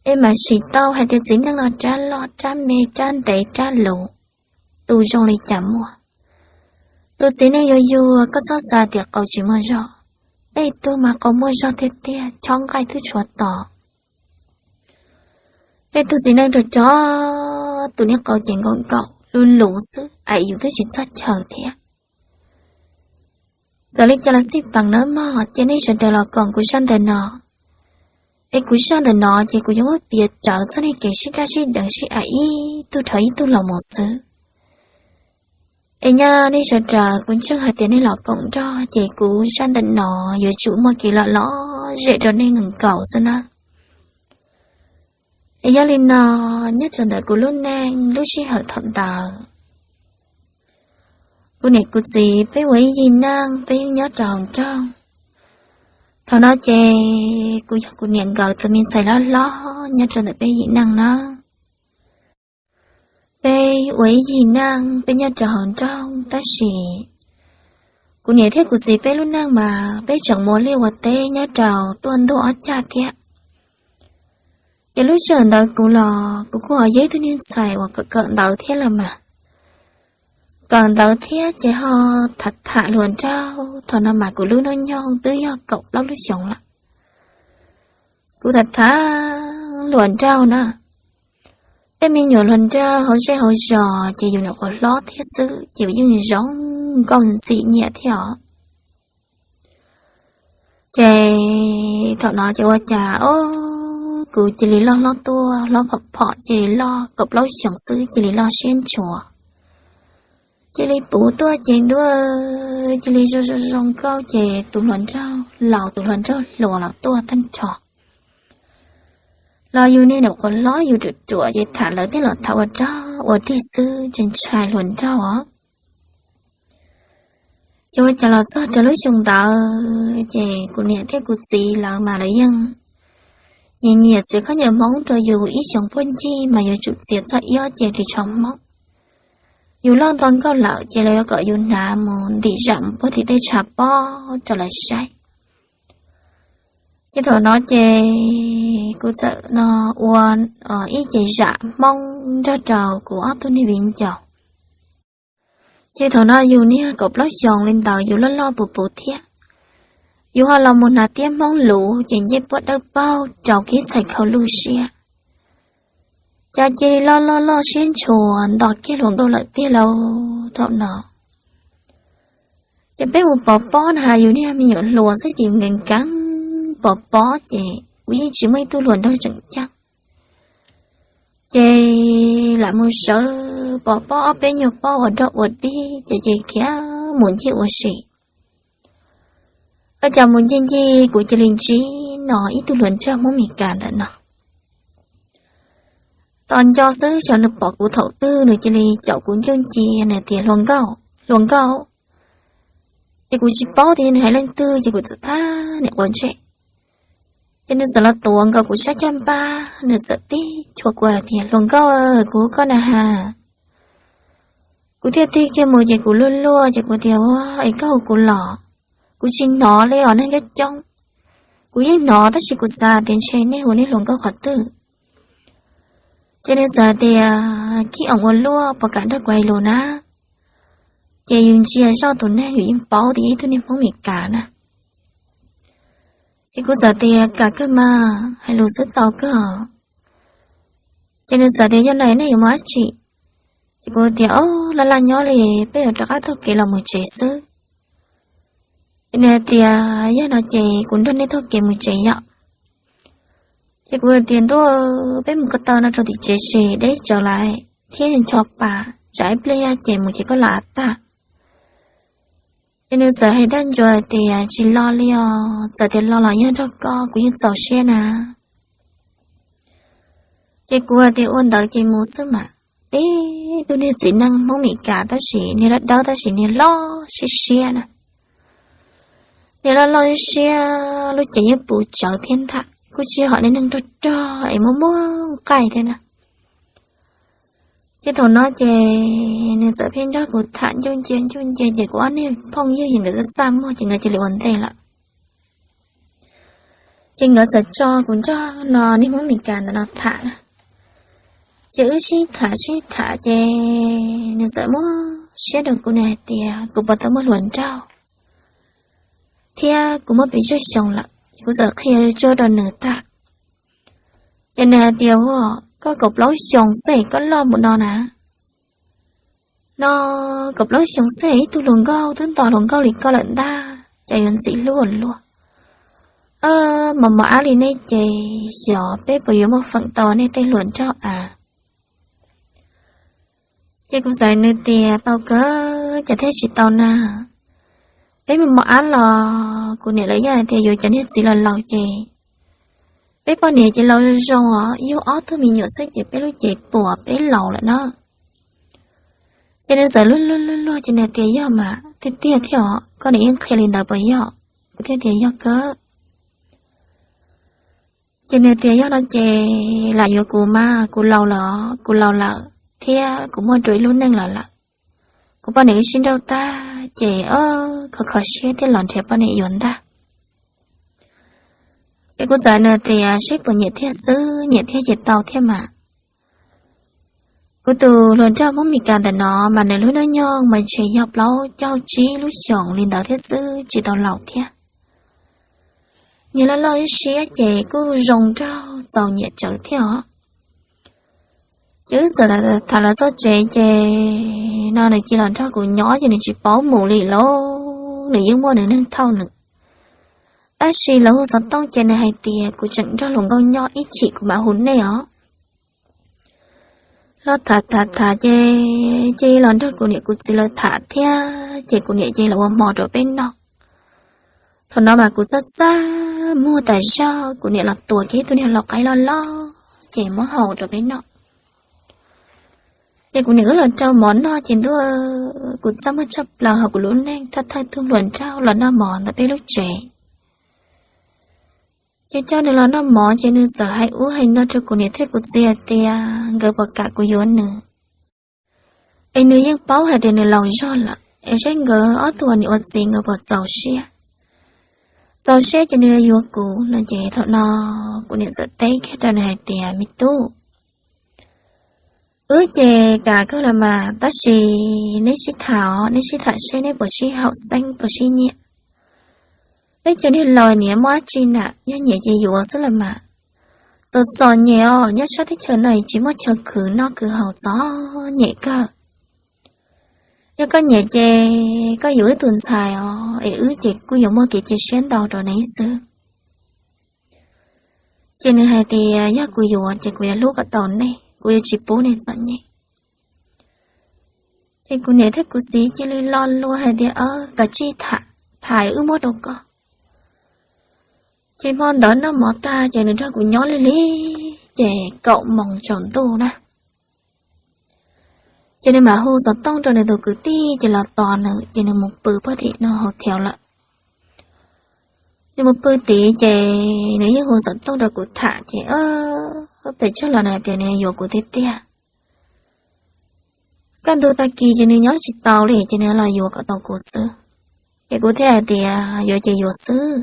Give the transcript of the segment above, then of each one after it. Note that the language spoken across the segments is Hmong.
Peb mam sim tau hais tias txiv neej no rab loj rab me rab ntev rab luv, tus zoo li cas muaj. Tus txiv neej yuag yuag koj txhob xav tias qau tsis muaj zog, tej tug mas qau muaj zog tiag tiag, chob nqaij twb tshuav tos. Tej tug txiv neej rog rog, tus niag qau ces nkaum nkaum luv luv xwb, aim yus twb tsis txog chaw thiab. Txawm li cas los xij peem nawb mog, ces nej sawv daws los koom kuv zaj ntawm no. Es kuv zaj ntawm no ces kuv yuav muab piav rawv txog nej kev sib daj sib deev sib aim ib tug dhau ib tug los mus xwb. Es nyob nej sawv daws kuv ntseeg hais tias nej los koom nrog ces kuv zaj ntawm no yuav tsum muaj kev lom lom zem rau nej nkaus xwb na. Es yog li no, nyob rau ntawm kuv lub neej lub sij hawm thaum ntawd, kuv niam kuv txiv peb ua ib yig neej peb yeej nyob rau hauv nroog. Thaum no ces kuv yog kuv niam nkawd tus me ntxhais hlob hlob nyob rau ntawm peb yim neej na. Peb ua ib yig neej peb nyob rau hauv nroog tab sis kuv niam thiab kuv txiv peb lub neej mas peb tseem mus ua liaj ua teb nyob rau tuaj ntuj ob cag thiab. Ces lub sij hawm ntawd kuv los kuv kuj ho yog ib tug niag ntxhais uas kawm kawm ntawv thiab los mas, kawm ntawv thiab ces ho tham tham hluas nraug. Thaum no mas kuv lub hnub nyoog twb yog kaum plaub lub xyoos lawm. Kuv tham tham hluas nraug na, tej me nyuam hluas nraug hauv zej hauv zos ces yus nyuam qhuav hlob thiab xwb ces yeej zoo nkauj ntxim nyiam thiab os. Ces thaum no ces ua cas o, kuv cia li loj hlob tuaj hlob phom phom, cia li loj kaum plaub xyoos xwb cia li loj siab ntshua, cia li puv tuaj ces ntuj, cia li zoo zoo zoo nkauj ces tus hluas nraug laus tus hluas nraug hluas los tuaj tag nrho. Los yus niag nyuam qhuav hlob yus ruam ruam ces tham lawv tej los tham ua rog ua rig xwb, tseem ntshai hluas nraug os. Ces ua cas los txog rau lub xyoo ntawd ces kuv niam thiab kuv txiv lawv mas lawv yeej nyiam nyiam txiav khaub ncaws Hmoob rau yus, ib xyoos puag ncig mas yuav tsum txiav txog ib ob ce ris tsho Hmoob. Yus loj nto nkauj lawm ces lawv yuav kom yus hnav mus ntim zam mus puag tim tej tshav pob rau lawv saib. Ces thaum no ces kuv txawm no ua ib ce zam Hmoob nrog rau kuv ob tug niag viv ncaus. Ces thaum no yus niag kaum plaub xyoos li ntawd yus loj loj puv puv thiab, yus ho los mus hnav tiab Hmoob luv ces ncej puab dawb paug rau kiag txhais khau luj siab, cas cia li loj loj loj siab ntshua nto kiag hluas nkauj lawm tiag lauj. Thaum no ces peb mus pov pob na, yus niag me nyuam hluas xwb ces nkees nkees pov pob ces kuv yeej tsis muaj ib tug hluas nraug tseem ceeb. Ces lam mus sawv pov pob ob peb nyuag pob ua dog ua dig ces ces khiav mus ncig ua si. Ua cas mus ncig ncig kuv cia li ntsib no ib tug hluas nraug Hmoob Mes Kas ntawm no. Tos nco xwb xyov nws pom kuv thaum twg nws cia li caum kuv ncuj ncia nws tias, hluas nkauj, hluas nkauj. Ces kuv tsis paub tias nws hais leej twg ces kuv txawm thab niam quav ntsej. Ces nws txawm los tuav nkaus kuv sab caj npab, nws txawm tib chua kuv hais tias, hluas nkauj, kuv hu koj na has. Kuv thiaj tig kiag mus ces kuv luag luag ces kuv tias, ua es koj hu kuv los? Kuv tsis hnov li os neeg coob coob. Kuv yeej hnov tab sis kuv xav tias ntshe nej hu nej hluas nkauj qhov twg. Ces nws txawm tias, kib oos ua luaj puas kam nrog kuv hais lus na? Ces yus ntsia zoj tus neeg yus yeej paub tias yog ib tug niag Hmoob Mes Kas na. Ces kuv txawm tias, kam kawg mas, hais lus xwb tau kawg. Ces nws txawm tias, yog no nej yuav mus dab tsi? Ces kuv tias, o, laj laj nyob li, peb yuav rov qab taug kev los mus tsev xwb. Ces nws tias, yog no ces kuv nrog nej taug kev mus tsev yom. Ces kuv tias, ntuj, peb mus ko taw no rau tim tsev ces deb tsawv lawm thiab ncho pa, tsam ib pliag ces mus ces koj lam av tag. Ces nws txawm hais dag ntsuav hais tias, tsis los li os, txawm tias los los yog nrog koj kuv yeej txaus siab na. Ces kuv hais tias, ua ntawd ces mus xwb mas. Ib tug niag txiv neej Hmoob Mes Kas tab sis niag dawb dawb tab sis niag loj siab siab na. Niag loj loj siab siab, lub cev yeej puv tsawv thiab ntag, kuj tsis hom niag neeg rog rog es muaj muaj nqaij thiab na. Ces thaum no ces nws txawm pheej nrog kuv tham ncuj ncia ncuj ncia ces kuv ob niag phooj ywg ces nkawd txaj txaj muag ces nkawd cia li ua ntej lawm. Ces nkawd txawm tso kuv nrog no niag Hmoob Mes Kas ntawm no tham na. Ces wb sib tham sib tham ces nws txawm muab siab rau kuv, nws hais tias kuv puas tau muaj hluas nraug thiab kuv muaj pes tsawg xyoo lawm. Ces kuv txawm qhia tsuag rau nws tag. Ces nws hais tias, Ua, koj kaum plaub xyoo xwb koj loj npaum no na. No, kaum plaub xyoo xwb ib tug hluas nkauj twb nto hluas nkauj li koj lawm ntag, cas yuav ntxim hlub ua luaj. Mos mos ab li nej ces xyov peb puas yuav muaj feem tau nej tej hluas nraug av. Ces kuv txawm nws tias, Tau kawg, cas thiaj tsis tau na. Peb mos mos ab los kuv niam lawv yeej hais tias yuav cov niag txiv laus laus ces peb poj niam ces laus zoo os, yug ob tug me nyuam xwb ces peb lub cev puas peb laus lawm na. Ces nws txawm luag luag luag luag ces nws tias, Yog mas, tiag tiag thiab os, koj niam yeej qhia li ntawd puas yog? Kuv thiaj tias, Yog kawg. Ces nws tias, Yog no ces lam yuav kuv mas, kuv laus lawm, kuv laus lawm thiab kuv muaj dua ib lub neej los lawm. Kuv poj niam wb sib nrauj tag ces khov kho siab thiab los nrhiav poj niam yuav ntag. Ces kuv txawm nws tias, Seb puas nyiam thiab xwb, nyiam thiab ces tau thiab mas. Kuv tus hluas nraug Hmoob Mes Kas ntawm no mas nws lub hnub nyoog mas ntshe yog plaub caug tsib lub xyoos li ntawd thiab xwb, tsis tau laus thiab. Niag loj loj ib siab ces kuj zoo nraug txaus nyiam tsawv thiab os. Ces wb txawm tham los txog tsev ces no nws cia los nrog kuv nyob ces nws tsis paub mus li lauj, nws yeej muaj nws neeg thauj nws. Tab sis lawv hu xov tooj ces nws hais tias, Kuv tseem nrog hluas nkauj nyob, ib chim kuv mam hu nej os. Los tham tham tham ces cia li los nrog kuv niam kuv txiv lawv tham thiab ces kuv niam cia li los ua hmo rau peb noj. Thaum no mas kuv txaj txaj muag tas zog, kuv niam los tua kiag ib tug niag lau qaib loj loj ces muab hau rau peb noj. Ces kuv niam wb los rau mov noj ces ntuj, kuv txaj muag tshaj plaws hauv kuv lub neej thawj thawj tug hluas nraug los noj mov ntawm peb lub tsev. Ces coj nws los noj mov ces nws txawm hais ub hais no rau kuv niam thiab kuv txiv hais tias nkawd puas kam kuv yuav nws, es nws yeej paub hais tias nws laus zog lawm es saib nkawd ob tug ua niam ua txiv nkawd puas txaus siab. Txaus siab ces nws yuav kuv no ces thaum no kuv niam txawm teb kiag rau nws hais tias, Me tub, wb ces kam kawg los mas, tab sis neb sib tham os, neb sib tham seb neb puas sib haum xeeb puas sib nyiam. Peb cov niag laus niam muaj dab tsi na, yog nyiam ces yuav xwb los mas. Txom txom nyem os, nyob sab teb chaws no tsis muaj chaw khwv noj khwv haus, txom nyem kawg. Yog koj nyiam ces koj yuav wb tus ntxhais os, es wb ces kuj yuav muaj kev cia siab ntau rau neb xwb. Ces nws hais tias yog kuv yuav ces kuv yuav hlub kom tau nej, kuv yuav tsis pub nej txom nyem. Ces kuv niam thiab kuv txiv cia li lo lus hais tias, Kav tsij tham, tham wb muab rau koj. Ces hmo ntawd noj mov tag ces nws nrog kuv nyob lig lig ces kaum moos tsaus ntuj na. Ces nws mam hu xov tooj rau nws tus kwv tij ces los tos nws, ces nws mus pw puag tim no hauv thiav lawm. Nws mus pw tid ces nws yeej hu xov tooj rau kuv tham ces pes tsawg los nws hais tias nws yuav kuv tiag tiag. Kaj ntug tag kis ces nws nyob tsis tau li ces nws los yuav kom tau kuv xwb. Ces kuv thiaj hais tias yuav ces yuav xwb.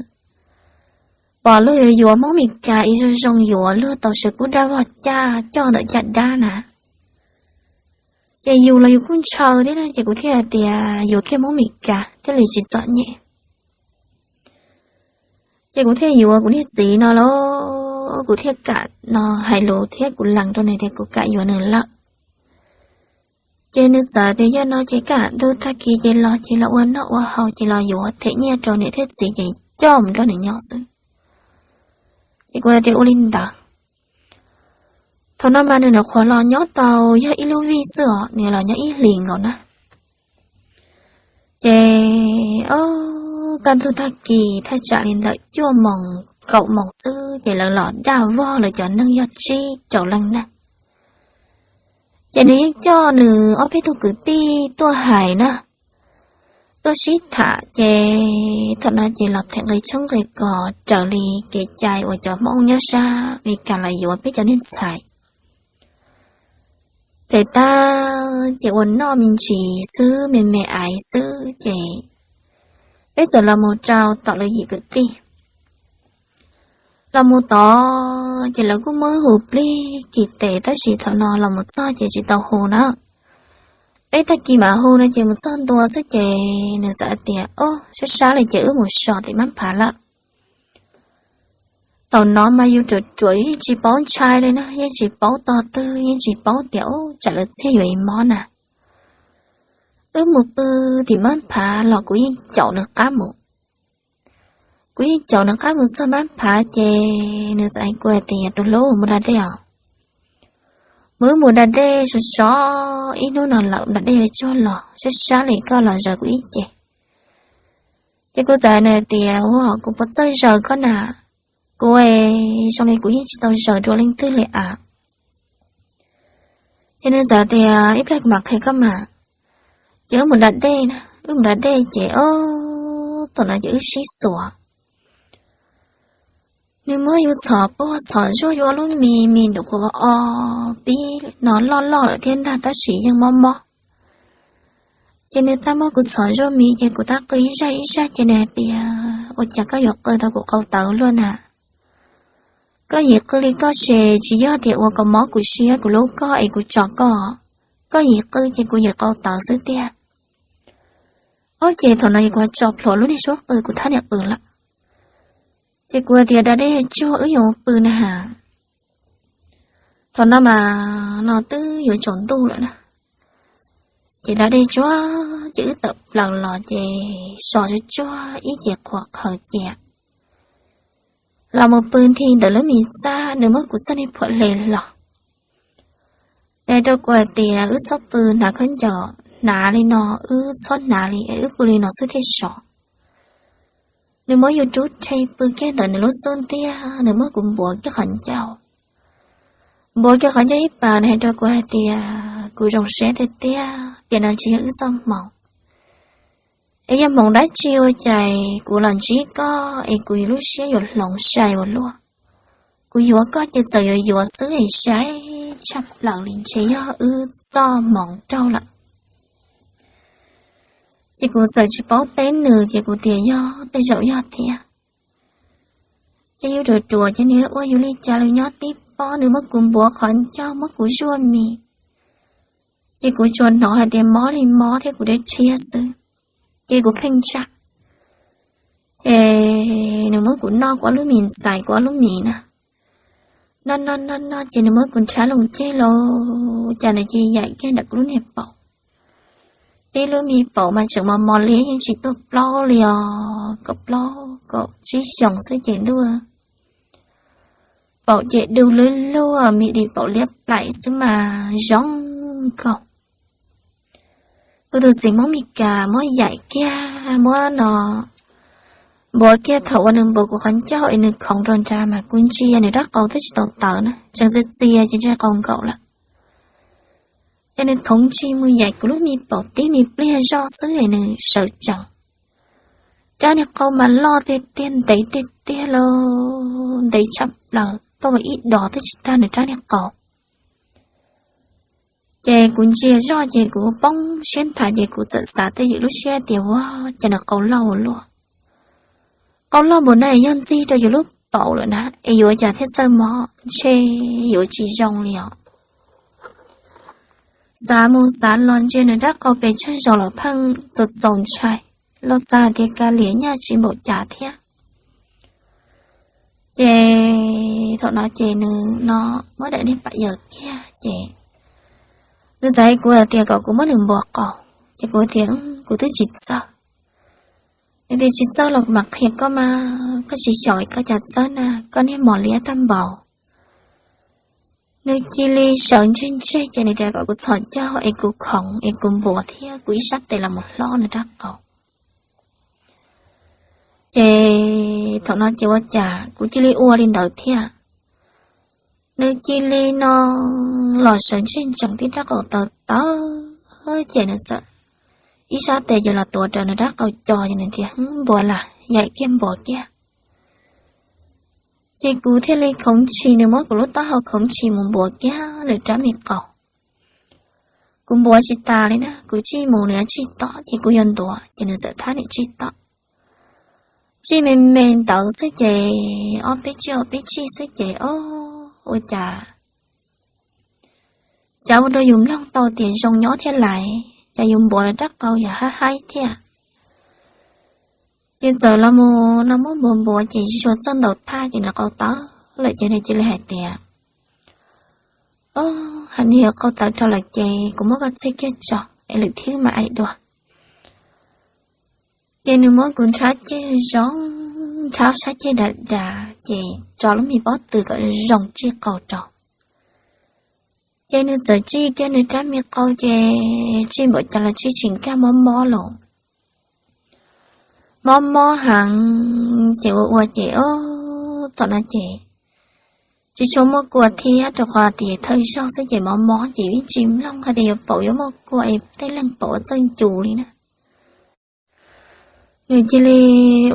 Pom luag yuav yuav Hmoob Mes Kas ib zoo zoo yuav luag tau sawv kub dab vog caj coj ntawm caj dab na. Ces yus los yus kuj ntshaw thiab na, ces kuv thiaj hais tias yuav kiag Hmoob Mes Kas thiaj li tsis txom nyem. Ces kuv thiaj yuav kuv niag txiv no lauj, kuv thiaj kam no hais lus thiab kuv lees rau nws tias kuv kam yuav nws lawm. Ces nws txawm tias yog no ces kaj ntug tag kis ces los ces los ua noj ua haus ces los yuav them nyiaj rau niam thiab txiv ces coj mus nrog nws nyob xwb. Ces kuv hais tias ua li ntawd. Thaum no mas nws nyuam qhuav los nyob tau yog ib lub vij xwb os, nws los nyob ib hlis nkaus na. Ces o, kaj ntug tag kis thaj tsam li ntawm cuaj moos kaum moos xwb ces lawv los daj vog lawv cov neeg yog tsib rau leej neeg. Ces nws yeej coj nws ob peb tug kwv tij tuaj hais na, tuaj sib tham ces thaum no ces los them nqi tshoob nqi kos raws li kev cai uas cov Hmoob nyob sab Mes Kas los yuav peb cov niag ntxhais. Them tag ces ua noj me ntsis xwb me me aiv xwb ces peb txawm los mus rau tom lawv yim kwv tij. Los mus tod ces lawv kuj muab hu plig kis tes, tab sis thaum no los mus txog ces tsis tau hu na. Peb tag kis mam hu no ces mus txog ntua xwb ces nws txawm hais tias, Ob, sab sab li ces wb mus so tim Mab Phav lawm. Thaum no mas yus ruam ruam yus yeej tsis paub ntshai li na, yeej tsis paub tog twg, yeej tsis paub tias, Ub, tsam lawv txhiaj yuav ib mob na. Wb mus pw tim Mab Phav los kuv yeej caum nws qab mus. Kuv yeej caum nws qab mus txog Mab Phav ces nws txawm hais kuv hais tias, Tus hlub, mus da dej os. Mus wb mus da dej sov sov ib hnub no lawm, da dej yuav tsuag los, sab sab li koj los zaws kuv ib ce. Ces kuv txawm hais nws tias, Ua, kuv puas txawj zaws koj na? Kuv zoo li kuv yeej tsis tau zaws dua leej twg li a. Ces nws txawm tias, Ib pliag kuv mam qhia koj mas. Ces wb mus da dej na, wb mus da dej ces, ob, thaum no ces wb sib xuas. Nws muab yus txhom puag txhom zuaj yus ob lub mis, mis nws qhuav o pib no loj loj lawm thiab ntag tab sis yeej mob mob. Ces nws tab muab kuv txhom zuaj mis ces kuv tab qw ib zaj ib zaj ces nws hais tias, Ua cas koj yuav qw tau kuv qau tawv luaj na? Koj yim qw li koj ces tsis yog tias ua kom mob kuv siab, kuv hlub koj es kuv tso koj. Koj yim qw ces kuv yim qau tawv xwb tiag. Ob, ces thaum no kuv tso plhuav lub niag suab qw, kuv thab niam qw lawm. Ces kuv tias, Da dej tsuag, wb yuav mus pw na has. Thaum no mas no twb yuav tsaus ntuj lawm na. Ces da dej tsuag ces wb tawm plaws los ces so tsuag tsuag ib ce qhuav qhawv cia los mus pw nthi ntawm lub mis txaj, nws muab kuv txoj niag phuam hle los. Nws hais rau kuv hais tias, Wb txhob pw hnav khaub ncaws hnav li no, wb txhob hnav li, wb pw li no xwb thiaj sov. Nws muab yus rub rhe pw kiag ntawm nws lub xub ntiag, nws muab kuv npuav kiag qhov ncauj. Npuav kiag qhov ncauj ib pas, nws hais rau kuv hais tias, Kuv zoo siab tiag tiag, tiam no tsis yog wb txoj hmoov, es yog hmoov dab tsi ua cas kuv los ntsib koj es kuv lub siab yuav hloov sai ua luaj. Kuv yuav koj ces txawm yuav yuav xwb es sai tshaj plaws li, ntshe yog wb txoj hmoov raug lawm. Ces kuv txawm tsis paub teb nws, ces kuv tias, Yog, tej zaum yog thiab. Ces yus ruam ruam ces nws ua yus li cas los nyob tib pob, nws muab kuv npuav qhov ncauj, muab kuv zuaj mis. Ces kuv tsuas hnov hais tias mob li mob thiab kuv deb rhiab xwb, ces kuv pheej ntsaj. Ces nws muab kuv noj kuv ob lub mis ntxais, kuv ob lub mis na, noj noj noj noj ces nws muab kuv nrhab loo ceg los cas nws cia li yaim kiag nram kuv lub niag paum. Tib lub me paum mas tseem mos mos liab, yeej tsis tuaj plaub li os, kaum plaub kaum tsib xyoos xwb ces ntuj, paum ces du lug lug, me dim paum liab plaim xwb mas zoo nkaus. Kuv tus txiv Hmoob Mes Kas muab yaim kiag, muab no npuav kiag, thaum uas nws npuav kuv qhov ncauj es nws khoov rau nrad mas kuv ntsia nws rab qau twb tsis tau tawv na, tseem txias txias ces ntshe qau nkaum lawm. Ces nws khoov ntsis mus yaim kuv lub me paum tib me pliag zoj xwb es nws sawv tsees. Rab niag qau mas loj tiag tiag, ntev tiag tiag lauj, ntev tshaj plaws, koj ua ib dos twb tsis tag nws rab niag qau. Ces kuv ntsia zoj ces kuv poob siab nthav ces kuv txawm xav tej ywm lub siab tias, Ua cas nws qau loj ua luaj, qau loj npaum no yog ntxig rau yus lub paum lawm na, es yuav cas thiaj txawj mob, ntshe yuav tsis zoo li os. Xav mus xav los ntsia nws rab qau pes tsawg zaus los pheej txaus txaus ntshai, los xav hais tias kav liam nyaj tsis npaum cas thiab. Ces thaum no ces nws no muab daim niag pam yaws kiag ces nws txawm hais kuv hais tias kom kuv muab nws npuav qau. Ces kuv tias, Kuv twb tsis txawj. Nws tias, Tsis txawj los kuv mam qhia koj mas, koj tsis xyaum koj cas txawj na, koj niag mos liab tag npaum. Nws cia li sawv ntseg ntseg ces nws tias kom kuv txhos caug es kuv khoov es kuv npuav thiab kuv ib sab tes los mus hlob nws rab qau. Ces thaum no ces ua cas kuv cia li ua li ntawd thiab. Nws cia li no los sawv ntseg ntsees tib rab qau tawv tawv, ces nws txawm ib sab tes ces los tuav rawv nws rab qau co ces nws tias, Npuav las, yaim kiag npuav kiag. Ces kuv thiaj li khoov ntshis, nws muab kuv lub taub hau khoov ntshis mus npuav kiag nws rab me qau. Kuv npuav tsis tas li na, kuv tsij mus nws tsij tom, ces kuv yuav ntuav ces nws txawm thab niam tsij tom. tsij me me ntawd xwb ces, ob peb tsij ob peb tsij xwb ces, ob, ua cas, cas ua rau yus mloog tau tias zoo nyob thiab lais, cas yus npuav lawv rab qau yam haib haib thiab. Ces txawm los mus no muab npuav npuav ces tsis tshua txawj ntaus thaj ces nws qau tawv lawm ces nws cia li hais tias, ob, hais nws yuav qau tawv rau lawm ces kuv muab koj txhij kiag tso es lwm thib mam aim dua. Ces nws muab kuv nrhab ceg zoo, nrhab sab ceg dav dav ces tso lub me pob tw kom zoo tsij qau rau. Ces nws txawm tsij kiag nws rab me qau ces tsij npaum cas los tsij tsis nkag, mob mob los, mob mob heev ces ua ua ces, ob, thaum no ces tsis tshua muaj kua thiab rau qhov tias thawj zaug xwb ces mob mob ces yeej tsis mloog hais tias yuav paum yuav muaj kua es tej leeg paum ua txawj ncu li na. Nws cia li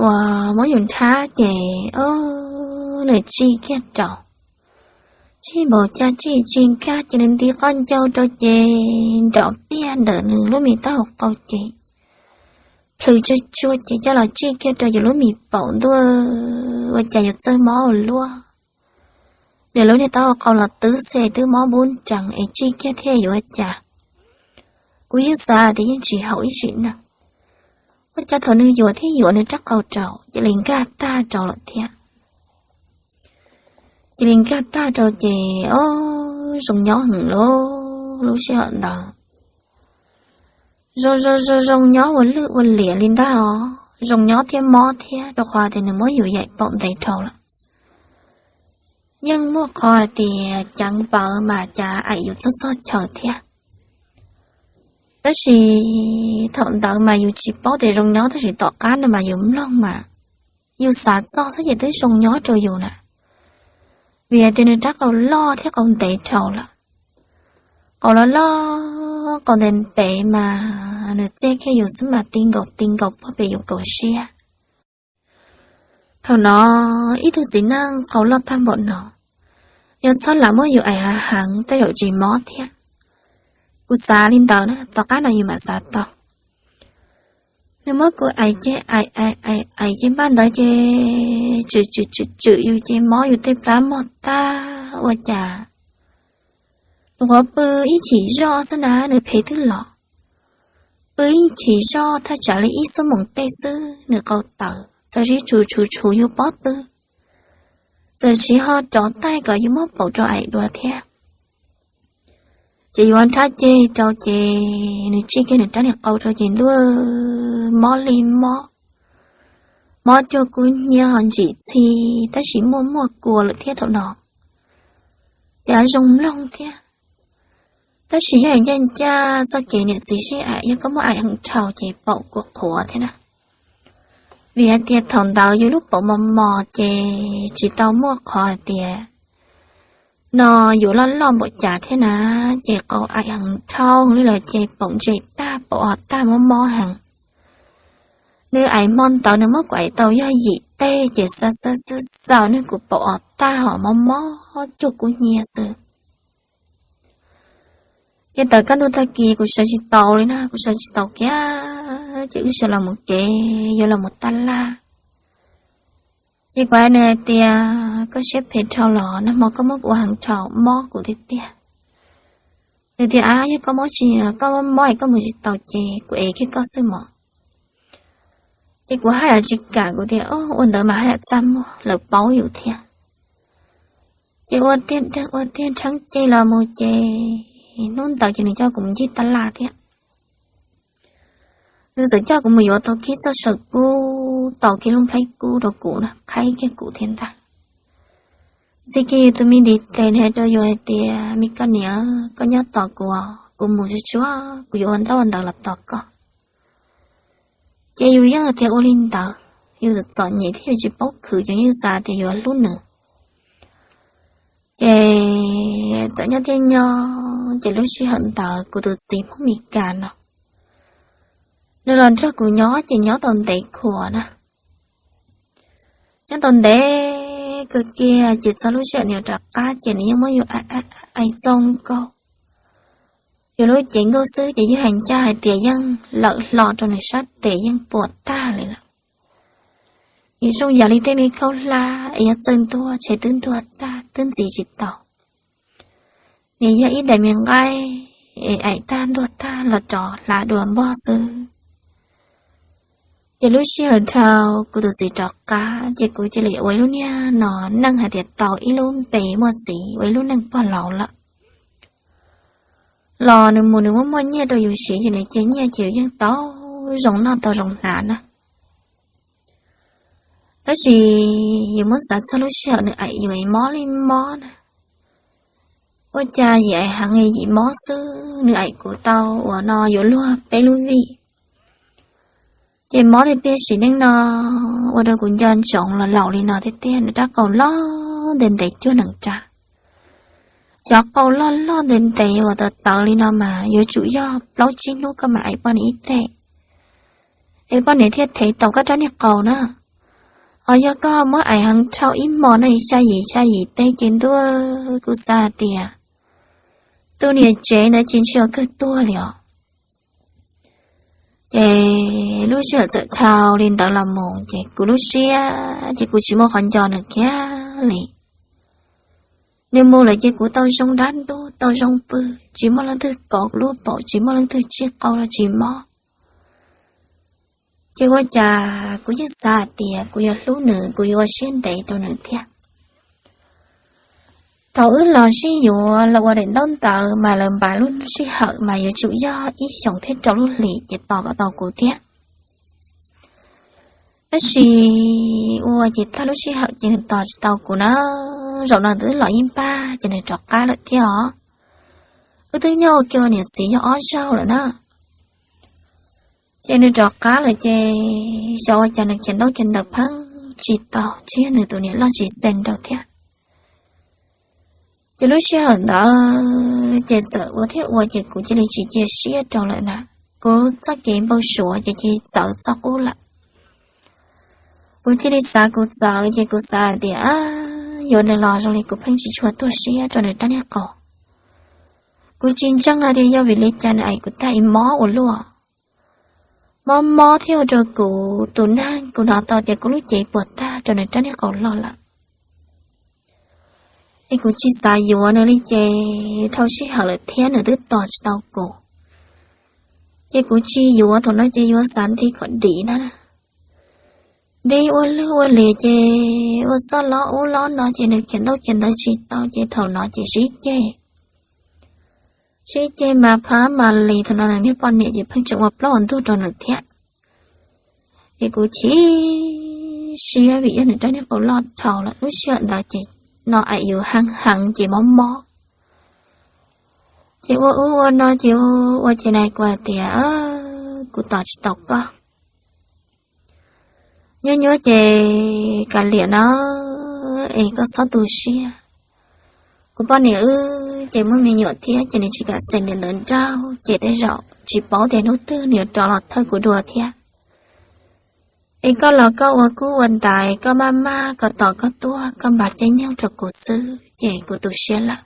uas muab yus nrhab ces, ob, nws tsij kiag rau, tsij npaum cas tsij tsis nkag ces nws nti qoj ncau rau ces nrov piag ntawm nws lub me taub hau qau ces plhws tsuag tsuag ces coj los tsij kiag rau yus lub me paum ntuj, ua cas yus txawj mob ua luaj. Nws lub niag taub hau qau los twb xes twb mob npub nrees es tsij kiag thiab yuav ua cas. Kuv yeej xav tias yeej tsis haum ib sim neej, ua cas thaum nws yuav thiab yuav nws rab qau rau cia li nkag tag rau lawm thiab. Cia li nkag tag rau ces, ob, zoo nyob heev lauj, lub sij hawm ntawd zoo zoo zoo zoo nyob ua lwj ua liam li ntag os, zoo nyob thiab mob thiab rau qhov tias nws muab yus yaim paum ntev dhau lawm. Yeej muaj qhov hais tias ceev npawv mas cas aim yus txog txog chaw thiab. Tab sis thaum ntawd mas yus tsis paub tias zoo nyob, tab sis tom qab no mas yus mloog mas yus xav txog xwb ces twb zoo nyob rau yus na. Vim hais tias nws rab qau loj thiab qau ntev dhau lawm. Qau loj loj qau ntev ntev mas nws txiaj kiag yus xwb mas ti nkaus ti nkaus puag pem yus kaum siab. Thaum no ib tug txiv neej qau loj tag npaum no, yog txhob lam muab yus aim hav heev tej zaum tsis mob thiab. Kuv xav li ntawd na, tom qab no yus mam xav tau. Nws muab kuv aim ces aim aim aim aim ces npaj ntawd ces tswm tswm tswm tswm yus ces mob yus tej plab mog tag ua cas. Nws qhuav pw ib chim zoj xwb na nws phem twb los. Pw ib chim zoj thaj tsam li ib xuab moos tej xwb nws qau tawv txawm siv tshuv tshuv tshuv yus pob tw, txawm siv ho rov taij kom yus muab paum rau aim dua thiab. Ces yuav nrhab ceg rau ces nws tsij kiag nws rab niag qau rau ces ntuj, mob li mob, mob cuag kub hnyiab ho ntsim txhi, tab sis muaj muaj kua lawm thiab thaum no. Ces zoo mloog thiab, tab sis yog ncaj ncaj txoj kev niam txiv sib aim yog koj muab aim heev dhau ces paum kua qhuav thiab na. Vim hais tias thaum ntawd yus lub paum mos mos ces tsis tau muaj qhov hais tias no yuav loj loj npaum cas thiab na, ces qau aim heev dhau li lawm ces paum ntse tag paum o tag mob mob heev. Nws aim hmo ntawd nws muab kuv aim tau yog yim teg ces xa xa xa xa nws kuv paum o tag ho mob mob cuag kub hnyiab xwb. Ces tawm kaj ntug tag kis kuv sawv tsis taus li na, kuv sawv tsis taus kiag, ces wb sawv los mus kev yuav los mus taj laj. Ces kuv hais nws hais tias koj siab phem dhau los nag hmo koj muab kuv ua heev dhau mob kuv tiag tiag. Nws tias a yog koj mob tsis, koj mob es koj mus tsis taus ces kuv ev kiag koj xwb mog. Ces kuv haj yam tsis kam, kuv tias ua ntawd mas haj yam txaj muag lawv paub yus thiab. Ces ua tiag ua tiag nrheeb ceg los mus ces hnub ntawd ces nws coj kuv mus ncig taj laj thiab. Nws txawm coj kuv mus yuav tau kiag txoj saw kub, tau kiag lub nplhaib kub rau kuv na, qhaib kiag kuv thiab ntag. Ntxig kiag yus tus me ntiv tes nws hais rau yus hais tias me koj niam, koj nyob tos kuv, kuv mus tsuag tsuag kuv yuav ua ntaub ua ntawv los tos koj. Ces yus yeej tias ua li ntawd, yus txom txom nyem thiab yus tsis paub khwv ces yeej xav tias yuav hlub nws. Ces txawm nyob thiab nyob ces lub sij hawm ntawd kuv tus txiv Hmoob Mes Kas no nws los nrog kuv nyob ces nyob tau ntev khuav na. Nyob tau ntev kawg kiag ces txog lub sij hawm nws yuav rov qab ces nws yeej muab yus aim txaus nkaus. Yus lub cev nkaus xwb ces yeej hais ncaj hais tias yeej lawm hlo rau nws sab tes yeej puas tag li lawm. Nws zoo yam li tej me khaub hlab es yog txawj ntuag ces twb ntuag tag twb ntxiv tsis tau. Nws yog ib daim me nqaij es aim tag ntuag tag los rov hlav dua npog xwb. Ces lub sij hawm dhau kuv tus txiv rov qab ces kuv cia li ua ib lub niag no neej hais tias tau ib lub npe muaj txiv ua ib lub neej pog laus lawm. Los nws mus nws muaj muaj nyiaj rau yus siv ces nws cia nyiaj ces yus yeej tau zoo noj tau zoo hnav na. Tab sis yus muab xav txog lub sij hawm nws aim yus mob li mob na, ua cas yim aim heev yim mob xwb, nws aim kuv tau uas no yuav luag peb lub vij. Ces mob tiag tiag sim neej no ua rau kuv nco ntsoov los laus li no tiag tiag, nws rab qau loj ntev ntev cuag nees ras. Cov qau loj loj ntev ntev uas tawv tawv li no mas yuav tsum yog plaub tsib hnub koj mam aim poj niam ib teg es poj niam thiaj thev tau koj rab niag qau na. Ho yog koj muab aim heev dhau ib hmo no xya yim xya yim teg ces ntuj, kuv xav hais tias tus niam tsev ntawd ces ntshe yuav kawg tuag li os. Ces lub sij hawm txawm dhau li ntawd los mus ces kuv lub siab ces kuv tsis muaj qhov nco nws kiag li. Nws mus lawm ces kuv tau zoo dab ntub tau zoo pw, tsis muaj leej twg kov kuv lub paum, tsis muaj leej twg tsij qau los tsis mob. Ces ua cas kuv yeej xav hais tias kuv yuav hlub nws, kuv yuav ua siab ntev rau nws thiab. Thaum wb los sib yuav los ua daim ntaub ntawv mas lawv npav lub sij hawm mas yuav tsum yog ib xyoos thiab rau lub hlis ces tos kom tau kuv thiab. Tab sis ua ces tag lub sij hawm ces nws tos tsis tau kuv na. Zaum no twb los ib npag ces nws rov qab lawm thiab os. Wb twb nyob ua ke ua niam txiv yog ob zaug lawm na. Ces nws rov qab lawm ces xyov ua cas nws khiav ntaub khiav ntawv pheej tsis tau, tsis yog nws tus niam loj tsis xees rau thiab. Ces lub sij hawm ntawd ces txawm ua thiab ua ces kuv cia li tsis cia siab rau lawm na. Kuv txoj kev npau suav ces cia li txawv txoj qub lawm. Kuv cia li xav kuv txawv ces kuv xav hais tias yuav nws los zoo li kuv pheej tsis tshua tuag siab rau nws rab niag qau. Kuv tsis ntseeg hais tias yog vim li cas nws aim kuv tag ib mob ua luaj. Mob mob thiab ua rau kuv tus neeg kuv hnov tau tias kuv lub cev puas tag rau nws rab niag qau loj lawm. Es kuv tsis xav yuav nws li ces dhau sij hawm lawm thiab nws twb tos tsis tau kuv. Ces kuv tsis yuav, thaum no ces yuav xav nti kom dim ntag na. Nti ua lwg ua liam ces ua txoj lob ub lob no ces nws khiav ntaub khiav ntawv tsis tau ces thaum no ces sib ceg. Sib ceg mas phab mas li thaum no nws niag poj niam ces pheej tseem ua plaub ua ntug rau nws thiab. Ces kuv chim siab vim yog nws rab niag qau loj dhau lawm, lub sij hawm ntawd ces no aim yus heev heev ces mob mob. Ces ua ub ua no ces ua ces nais kuv hais tias kuv tos tsis tau koj. Nyuaj nyuaj ces kav liam na, es koj txhob tu siab. Kuv poj niam wb ces muaj me nyuam thiab ces nws tsis kam xeem niam ntawd nrauj ces tej zaum tsis paub tias hnub twg nws yuav rov los thawj kuv dua thiab. Es koj los koj ua kub ua ntaiv, koj maj maj kom tos koj tuaj, koj npaj caij nyoog rau kuv xwb ces kuv tu siab lawm.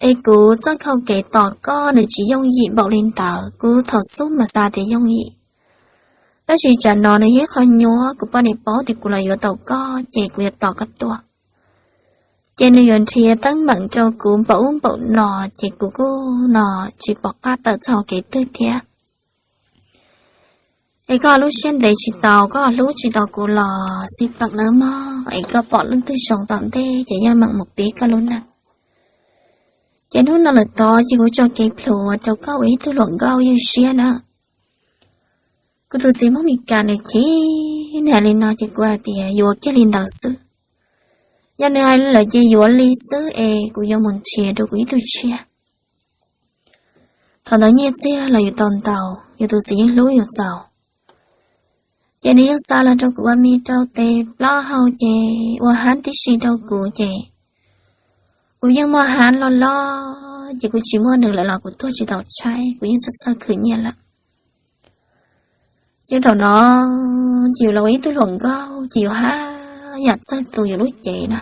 Es kuv txoj hau kev tos koj nws tsis yooj yim npaum li ntawd, kuv thaum xub mas xav tias yooj yim. Tab sis tsam no nws yog ib qho nyuaj, kuv poj niam paub tias kuv los yuav tau koj ces kuv yuav tos koj tuaj. Ces nws yuav nrhiav teeb meem rau kuv npaum ub npaum no, ces kuv kuj no tsis pom qab tawm txog hau kev twg thiab. Es koj lub siab ntev tsis tau, koj hlub tsis tau kuv los xij peem nawb mog, es koj pom leej twg zoo tom ntej ces yeej meem mus pib koj lub neej. Ces hnub no lawm tod ces kuv tso kev plhuav rau koj ua ib tug hluas nkauj ywj siab na. Kuv tus txiv Hmoob Mes Kas nws chim, nws hais li no ces kuv hais tias yuav kiag li ntawd xwb. Yog nws hais li lawm ces yuav li xwb es kuv yuav mus nrhiav rau kuv ib tug tshiab. Thaum ntawd nyiaj txiag los yus tau ntau, yus tus txiv yeej hlub yus txaus. Ces nws yeej xa los rau kuv ua me rau tes plaub hau ces ua hab tib si rau kuv ces kuv yeej muaj hab loj loj ces kuv tsis muaj nws lawm los kuv tuag tsis tau tshaib, kuv yeej txawj txawj khwv nyiaj lawm. Ces thaum no ces yus los ua ib tug hluas nkauj ces yus haj yam txawj tu yus lub cev na.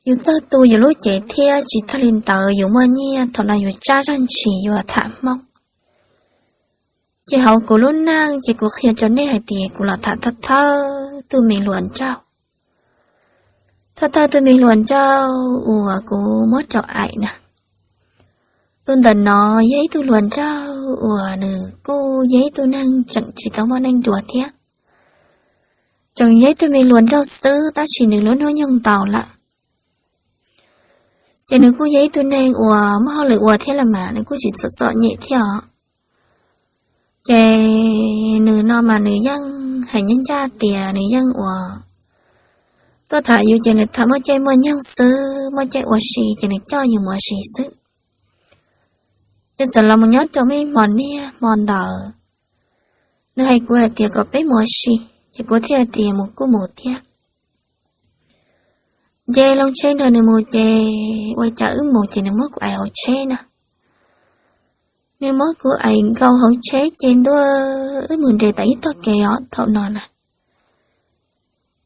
Yus txawj tu yus lub cev thiab tsis tag li ntawd yus muaj nyiaj thaum no yus tsab zaj ntshis yuav tham Hmoob. Ces hauv kuv lub neej ces kuv qhia rau nej hais tias kuv los tham thawj thawj tus me hluas nraug. Thawj thawj tus me hluas nraug uas kuv muab rau Aim na. Tus ntawm no yog ib tug hluas nraug uas nws kuj yog ib tug neeg tseem tsis tau muaj neej dua thiab. Tseem yog ib tug me hluas nraug xwb tab sis nws lub hnub nyoog ntau lawm. Ces nws kuj yog ib tug neeg uas muaj hauj lwm ua thiab los mas nws kuj tsis txom txom nyem thiab os. Ces nws no mas nws yeej hais ncaj ncaj tias nws yeej ua tuaj tham yus ces nws tham muaj caij muaj nyoog xwb, muaj caij ua si ces nws coj yus mus ua si xwb. Ces txawm los mus nyob rau me hmo niaj hmo ntawd, nws hais kuv hais tias kom peb mus ua si, ces kuv thiaj tias mus kuj mus thiab. Ces loo tsheb nrog nws mus ces ua cas wb mus ces nws muab kuv aim hauv tsheb na. Nws muab kuv aim nkaus hauv tsheb ces ntuj, wb mus nres tau ib tog kev os thaum no na.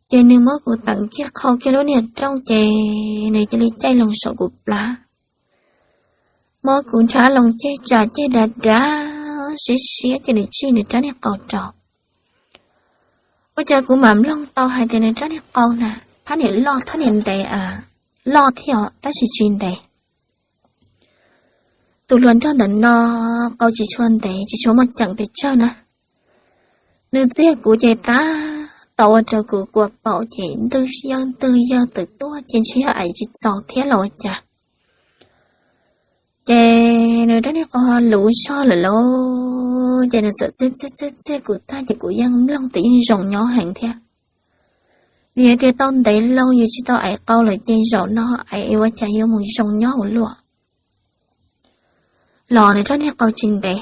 Ces nws muab kuv teem kiag qhau kiag lub niag rooj ces nws cia li caij loo saum kuv plab. Muab kuv nrhab loo ceg tsam ceg dav dav siab siab ces nws tsij nws rab niag qau rau. Ua cas kuv mam mloog tau hais tias nws rab niag qau na, thab niam loj thab niam ntev, loj thiab os tab sis tsis ntev. Tus hluas nraug ntawm no qau tsis tshua ntev tsis tshua muaj ceem pes tsawg na. Nws txiag kuv ces tab tom ua rau kuv kua paum ces ntws yawg ntws yawg tawm tuaj ces ntshe yog aim tsis txaus thiab los ua cas. Ces nws rab niag qau luv zog lawm lauj, ces nws txawm txiag txiag txiag kuv tag ces kuv yeej mloog tias yeej zoo nyob heev thiab. Vim hais tias tau ntev loo yus tsis tau aim qau lawm ces zaum no aim ua cas yuav mus zoo nyob ua luaj. Los nws rab niag qau tsis ntev,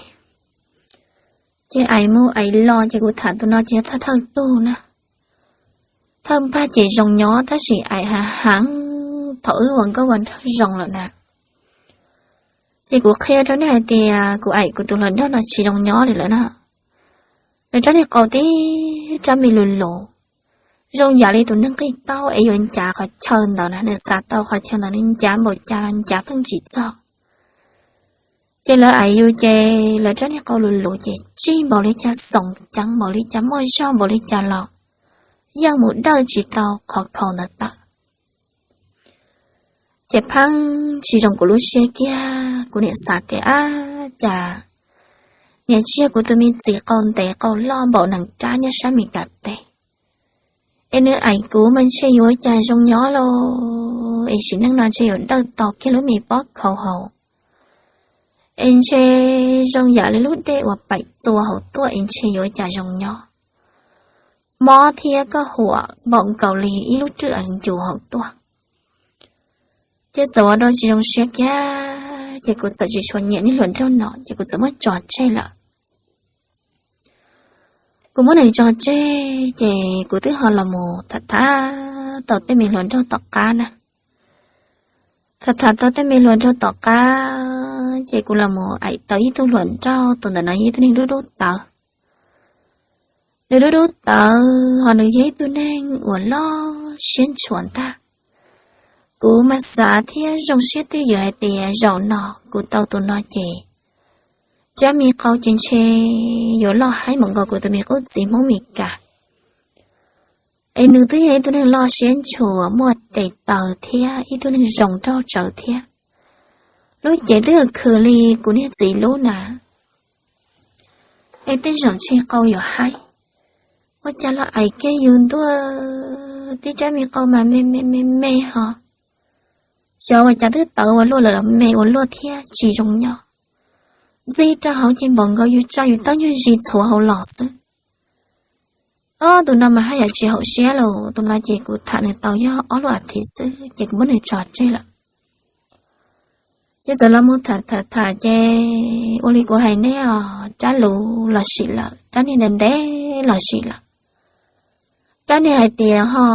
ces aim mus aim los ces kuv tham tus no ces thawj thawj tug na. Thawj npag ces zoo nyob tab sis aim hav heev thaum wb ua nkauj ua nraug zoo lawm na. Ces kuv qhia rau nej hais tias kuv aim kuv tus hluas nraug no tsis zoo nyob li lawm na. Nws rab niag qau tib rab me lus lus, zoo yam li tus neeg qig taub es yuav ncav qhov chaw ntawd na, nws xav tau qhov chaw ntawd nws ncav npaum cas los ncav pheej tsis txog. Ces lawv aim yus ces lawv rab niag qau lus lus ces tsij npaum li cas xoom ceev npaum li cas muaj zog npaum li cas los yeej mus dawj tsis tau qhov khaus ntawd tawm. Ces pheej tsis zoo kuv lub siab kiag, kuv niam xav tias ab cas niam tsis yog kuv tus me txiv qau ntev qau loj npaum nees rab nyob sab Mes Kas teb, es nws aim kuv mas ntshe yuav ua cas zoo nyob lauj, es sim neej no ntshe yuav dawj tau kiag lub me pob khaus hauv, es ntshe zoo yam li lub dej uas paim txua hauv tuaj es ntshe yuav ua cas zoo nyob. Mob thiab koj huam npaum nkaus li ib lub rwj aws ncus hauv tuaj. Ces txawm ua rau tsis zoo siab kiag, ces kuv txawm tsis tshua nyiam niag hluas nraug no ces kuv txawm muab tso tseg lawm. Kuv muab nws tso tseg ces kuv twb ho los mus tham tham tau tej me hluas nraug tom qab na. Tham tham tau tej me hluas nraug tom qab ces kuv los mus aim tau ib tug hluas nraug, tus ntawm no yog ib tug neeg dub dub tawv. Nws dub dub tawv ho nws yog ib tug neeg uas loj siab ntshua ntag. Kuv mas xav thiab zoo siab twj ywm hais tias zaum no kuv tau tus no ces rab me qau ces ntshe yuav loj haib mus nkaus kuv tus me qub txiv Hmoob Mes Kas. Es nws twb yog ib tug neeg loj siab ntshua muaj tes taw thiab ib tug neeg zoo nraug tsawv thiab. Lub cev twb khwv li kuv niag txiv lub na. Es tej zaum ntshe qau yuav haib. Ua cas los aim kiag yus ntuj, tib rab me qau mas me me me me ho. Xyov ua cas twb tawv ua luaj lawm los me ua luaj thiab tsis zoo nyob. Ntxig rau hauv ces npaum nkaus yus tsa yus tawb nyuag zis txhuav hauv los xwb. Ob tus no mas haj yam tsis haum siab lauj, tus no ces kuv tham nws tau yog ob lub as thiv xwb ces kuv muab nws tso tseg lawm. Ces txawm los mus tham tham tham ces ua li kuv hais neb os, rab luv los sim lawm, rab niag ntev ntev los sim lawm. Rab niag hais tias ho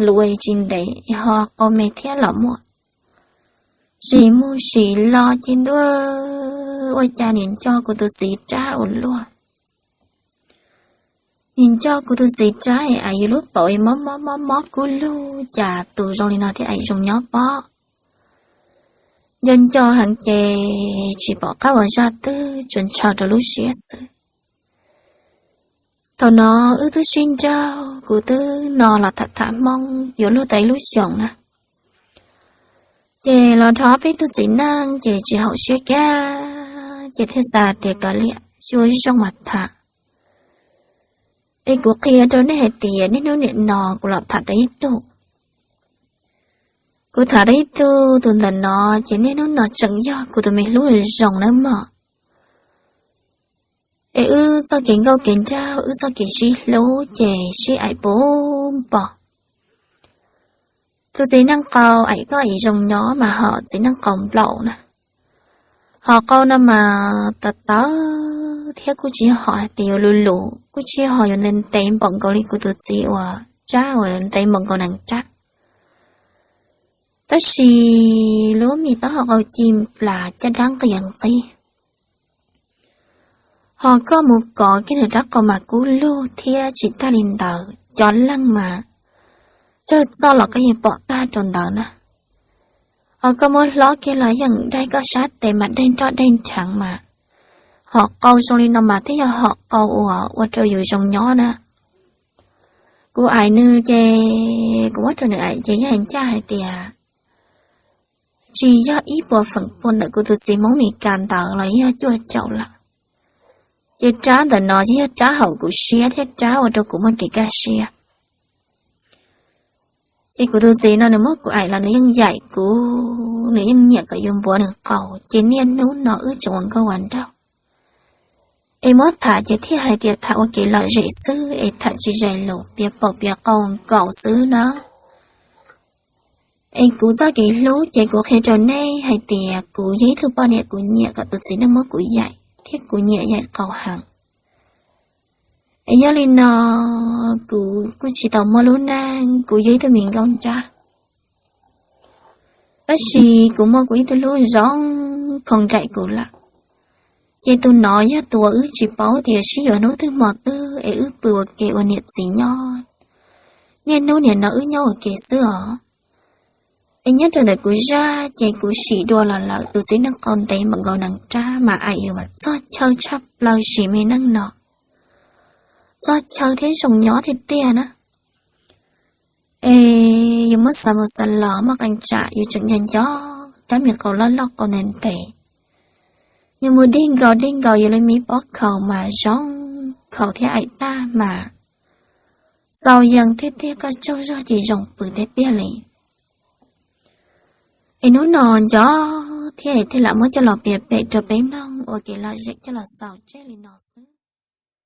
luv tsis ntev ho qau me thiab los muaj. Sim mus sim los ces ntuj, ua cas niam nco kuv tus txiv rab ua luaj. Niam nco kuv tus txiv rab es yus lub paum es mob mob mob mob kub lug cas tus zoo li no thiaj aim zoo nyob pob. Nco nco heev ces tsis pom qab ua zaj twg, tsuas ntshaw rau lub siab xwb. Thaum no wb twb sib nraug, kuv twb no los tham tham Hmoob yuav luag tau ib lub xyoos na. Ces los dhau peb tug txiv neej ces tsis haum siab kiag, ces thiaj xav tias kav liam xyuas zoo mas tham. Es kuv qhia rau nej hais tias niaj hnub nim no kuv los tham tau ib tug. Kuv tham tau ib tug, tus ntawm no ces niaj hnub no tseem yog kuv tus me hlub zoo nawb mog. Es wb txoj kev nkauj kev nraug, wb txoj kev sib hlub ces sib aim puv npo. Tus txiv neej qau aim koj aim zoo nyob mas hom txiv neej qau nplaum na. Hom qau no mas tawv tawv thiab kuj tsis yog hom hais tias yuav luv luv, kuj tsis yog hom yuav ntev ntev npaum nkaus li kuv tus txiv uas Rab uas ntev npaum nkaus nees Rab. Tab sis lub me taub hau qau ci nplas caj dab nqis nqis. Hos koj mus kov kiag nws rab qau mas kub lug thiab tsis tag li ntawd cov leej mas tsawg txoj los koj yeej pom tag rau ntawd na. Hos koj muab hlob kiag los yeej daig koj sab tes mas daig nroj daig nrheev mas. Hom qau zoo li no mas thiaj yog hom qau uas ua rau yus zoo nyob na. Kuv aim nws ces kuv muab rau nws aim ces yog ncaj hais tias tsis yog ib puas feem pua ntawm kuv tus txiv Hmoob Mes Kas ntawd los yog cuaj caum lawm. Ces rab ntawm no ces yog rab haum kuv siab thiab rab ua rau kuv muaj kev kaj siab. Ces kuv tus txiv no nws muab kuv aim los nws yeej yaim kuv, nws yeej nyiam kom yus npuav nws qau, ces niaj hnub no wb tseem ua nkauj ua nraug. Es muab tham ces thiaj hais tias tham ua kev lom zem xwb es tham tsis zais lus, piav paum piav qau nkaus xwb na. Es kuv txoj kev hlub ces kuv qhia rau nej hais tias kuv yog ib tug poj niam kuv nyiam kom tus txiv neej muab kuv yaim thiab kuv nyiam yaim qau heev. Es yog li no kuv kuj tsis tau muaj lub neej, kuv yog ib tug me nkauj nrab. Tab sis kuv muaj kuv ib tug hlub zoo khoo nraim kuv lawm. Ces tus no yog tus uas wb tsis paub tias sib yuav hnub twg hmo twg es wb pw ua ke ua niam txiv nyob. Niaj hnub nim no wb nyob ua ke xwb os. Es nyob rau ntawm kuv zaj ces kuv sim dua los lawm, tus txiv neej qau ntev npaum nkaus nees Rab mas aim yus mas txog chaw tshaj plaws sim me neej no. Txog chaw thiab zoo nyob tiag tiag na. Es yus muab xav mus xav los muaj qee tsam yus tseem nco nco rab me qau loj loj qau ntev ntev. Yus mus dig nkaus dig nkaus yus li me pob khaus mas zoo khaus thiab aim tag mas txaus yees tiag tiag, koj tsaug zog ces zoo pw tiag tiag li. Es hnub no nco thiab es thiaj lam muab coj los piav pem rau peb mloog ua kev lom zem coj los xaus tseg li no xwb.